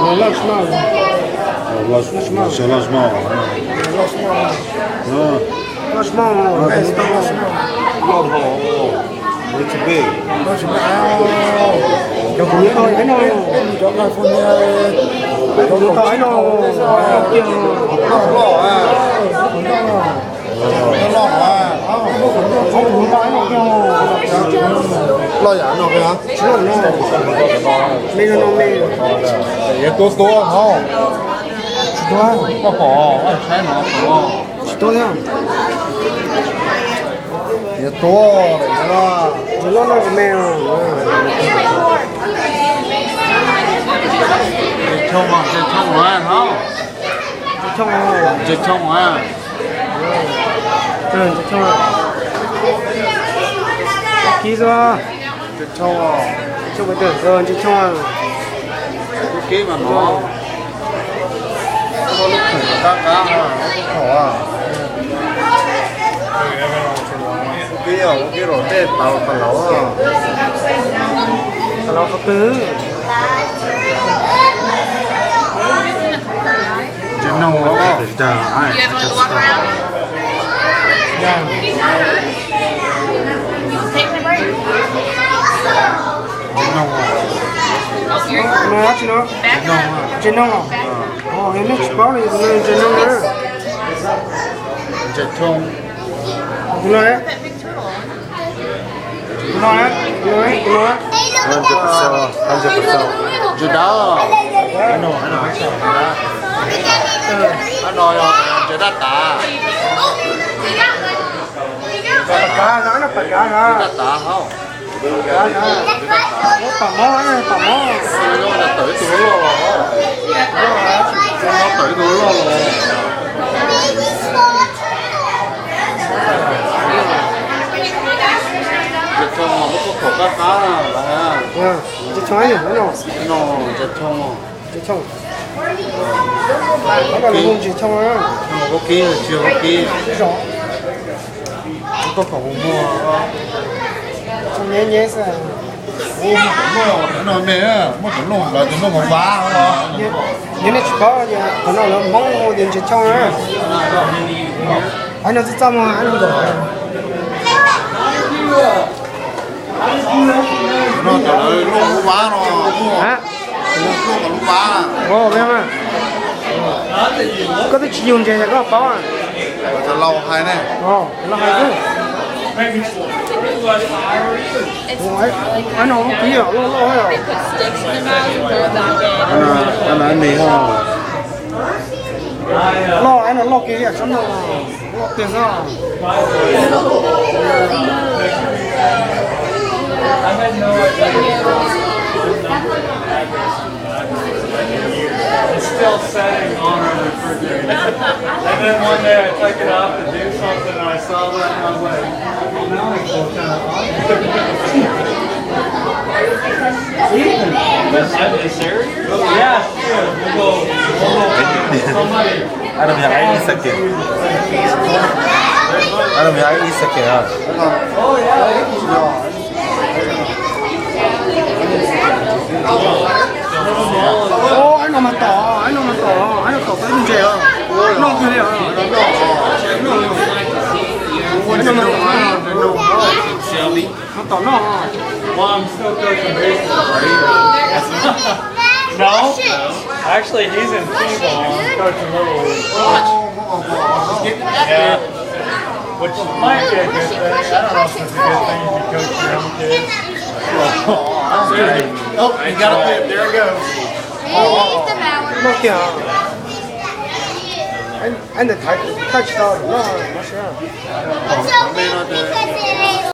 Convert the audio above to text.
Los loj tsis maj. Loj tsis maj. Loj tsis maj. Loj tsis maj. Cov kuv tau ib no. Cov kuv tau ib no. Loj yam no. Me no me. Yuav tuab tuab hauv. Tsis tuab. Koj pom, saib no. Tsis tuab thiab. Yuav tuab lawm. Ntses loj no kuv me. Ntses tshoo, ntses tshoo no. Ntses tshoo, ntses tshoo. Ntses tshoo. Kib xwb. Ntses tshoo, ntses tshoo, ntses tshoo. Kib mas no. Lub kheem qab qab, lub kheem. Kib, kib los dej tau pas laus. Pas laus qhov twg? Ntses noog los. Ntses noog. Ntses noog. Yog nej tsis paub no yog tus no ntses noog na. Ntses tshoo. Tus no, tus no, tus no, tus no. Ntses dab. Ntses dab tas. Pas kav no, pas kav no. Pas kav no. Pam mob, pam mob. Tawm ib tug loj loj los. Tawm ib tug loj los. Ntses tshoo, muab tuaj khaum qab qab lawm. Ntses tshoo no, ntses tshoo. Ntses tshoo. Ntses tshoo. Vaub kib, tsis vaub kib. Koj kom mus muag. Nyeb nyeb xwb. Muaj cov noog me, muaj cov noog, lawv cov noog vab vab. Yog nej tsis paub, cov no lawv Hmoob hu tias ntses tshoo na. Hais no txij txaj muag, hais no nkaum. Cov no cov lawv noog lub vab no. Noog kom lub vab. Koj twb tsis yug ntses koj paub. Cov laus hais ne. Laus hais xwb. Ai no loj kib loj loj. Loj, ai no loj kib li tsob no. Loj tiag xwb. It's still setting on our refrigerator. And then one day I took it off to do something and I saw that and I was like, well, now I feel kind of awkward. Ethan, is that serious? Yeah, we'll go, we'll go find somebody. Ai no yog ib second. Ai no yog ib second. Oh, yeah. Ai no mas tom, ai no mas tom, ai no tom tau ntses os. Noj kawg li os. Ai no mas tom, mas tom noj. Well, I'm still coaching baseball, right? No? Actually, he's in T-ball. I'm coaching Little League. Yeah. Which might be a good thing. I don't know if it's a good thing if you coach your own kids. Oh, you got a whip. There it goes. Noj kiag. Ai ntawd thaiv tsis tau, noj mas sab.